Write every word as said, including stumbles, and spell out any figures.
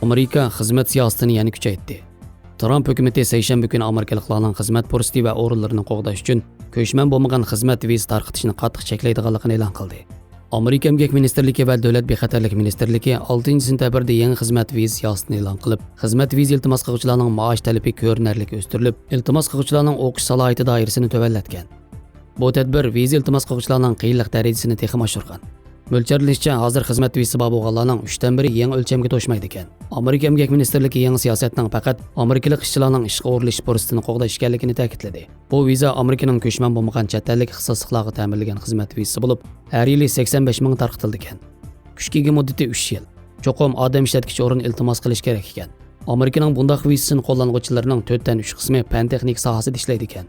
ئامېرىكا خىزمەت سىياسىتىنى يەنە كۈچەيتتى. ترامپ ھۆكۈمىتى سەيشەنبە كۈنى ئامېرىكىلىقلارنىڭ خىزمەت پۇرسىتى ۋە ئورۇنلىرىنى قوغداش ئۈچۈن كۆچمەن بولمىغان خىزمەت ۋىزا تارقىتىشنى قاتتىق چەكلەيدىغانلىقىنى ئېلان قىلدى. ئامېرىكا ئەمگەك مىنىستىرلىكى ۋە دۆلەت بىخەتەرلىك مىنىستىرلىكى ئالتىنچى سېنتەبىردە يېڭى خىزمەت ۋىزا سىياسىتىنى ئېلان قىلىپ، خىزمەت ۋىزا ئىلتىماس قىلغۇچىلارنىڭ مائاش تەلىپى كۆرۈنەرلىك ئۆستۈرۈلۈپ، ئىلتىماس قىلغۇچىلارنىڭ ئوقۇش سالاھىيىتى دائىرىسىنى تۆۋەنلەتكەن. بۇ تەدبىر ۋىزا ئىلتىماس قىلغۇچىلارنىڭ قىيىنلىق دەرىجىسىنى تېخىمۇ ئاشۇرغان. مۆلچەرلىنىشىچە، ھازىر خىزمەت ۋىزىسى بار بولغانلارنىڭ ئۈچتىن بىرى يېڭى ئۆلچەمگە توشمايدىكەن. ئامېرىكا ئەمگەك مىنىستىرلىكى يېڭى سىياسەتنىڭ پەقەت ئامېرىكىلىق ئىشچىلارنىڭ ئىشقا ئورۇنلىشىش پۇرسىتىنى قوغداش ئىكەنلىكىنى تەكىتلىدى. بۇ ۋىزا ئامېرىكىنىڭ كۆچمەن بولمىغان چەت ئەللىك ئىختىساسلىقلارغا تەمىنلىگەن خىزمەت ۋىزىسى بولۇپ، ھەر يىلى سەكسەن بەش مىڭ تارقىتىلىدىكەن. كۈچكە ئىگە مۇددىتى ئۈچ يىل. چوقۇم ئادەم ئىشلەتكۈچى ئورۇن ئىلتىماس قىلىش كېرەك ئىكەن. ئامېرىكىنىڭ بۇنداق ۋىزىسىنى قوللانغۇچىلىرىنىڭ تۆتتىن ئۈچ قىسمى پەن تېخنىكا ساھەسىدە ئىشلەيدىكەن.